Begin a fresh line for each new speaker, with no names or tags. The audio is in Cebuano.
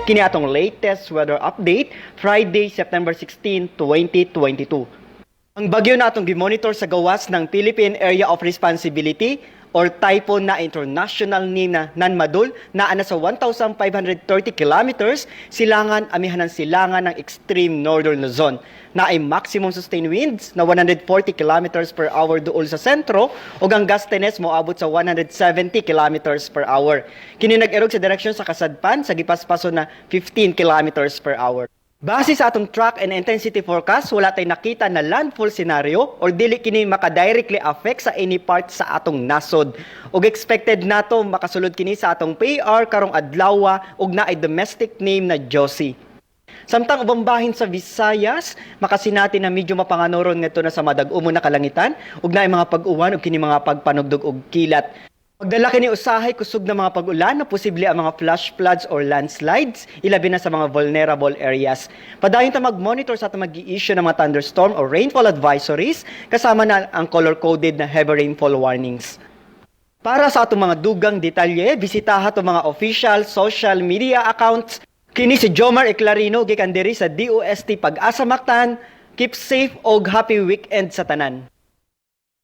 Kini atong latest weather update, Friday, September 16, 2022. Ang bagyo na atong gimonitor sa gawas ng Philippine Area of Responsibility or typhoon na international name na Nanmadol na ana sa 1,530 kilometers silangan amihanan silangan ng extreme northern Luzon na ay maximum sustained winds na 140 kilometers per hour duol sa sentro ug ang gustiness moabot sa 170 kilometers per hour. Kini nag-erog sa direksyon sa kasadpan sa gipaspaso na 15 kilometers per hour. Base sa atong track and intensity forecast, wala tay nakita na landfall scenario or dili kini maka-directly affect sa any part sa atong nasod. Ug expected nato makasulod kini sa atong PR karong adlaw ug naay domestic name na Josie. Samtang ubang bahin sa Visayas, makasinati na medyo mapanganoron ngadto na sa madag-umo na kalangitan ug naay mga pag-uwan ug kini mga pagpanugdog og kilat. Pagdala kini usahay kusog na mga pag-ulan na posible ang mga flash floods or landslides, ilabi na sa mga vulnerable areas. Padayon ta mag-monitor sa atong mag-i-issue ng mga thunderstorm or rainfall advisories kasama na ang color-coded na heavy rainfall warnings. Para sa atong mga dugang detalye, bisitaha atong mga official social media accounts. Kini si Jomar Eclarino gikan diri sa DOST Pag-asa Mactan. Keep safe og happy weekend sa tanan.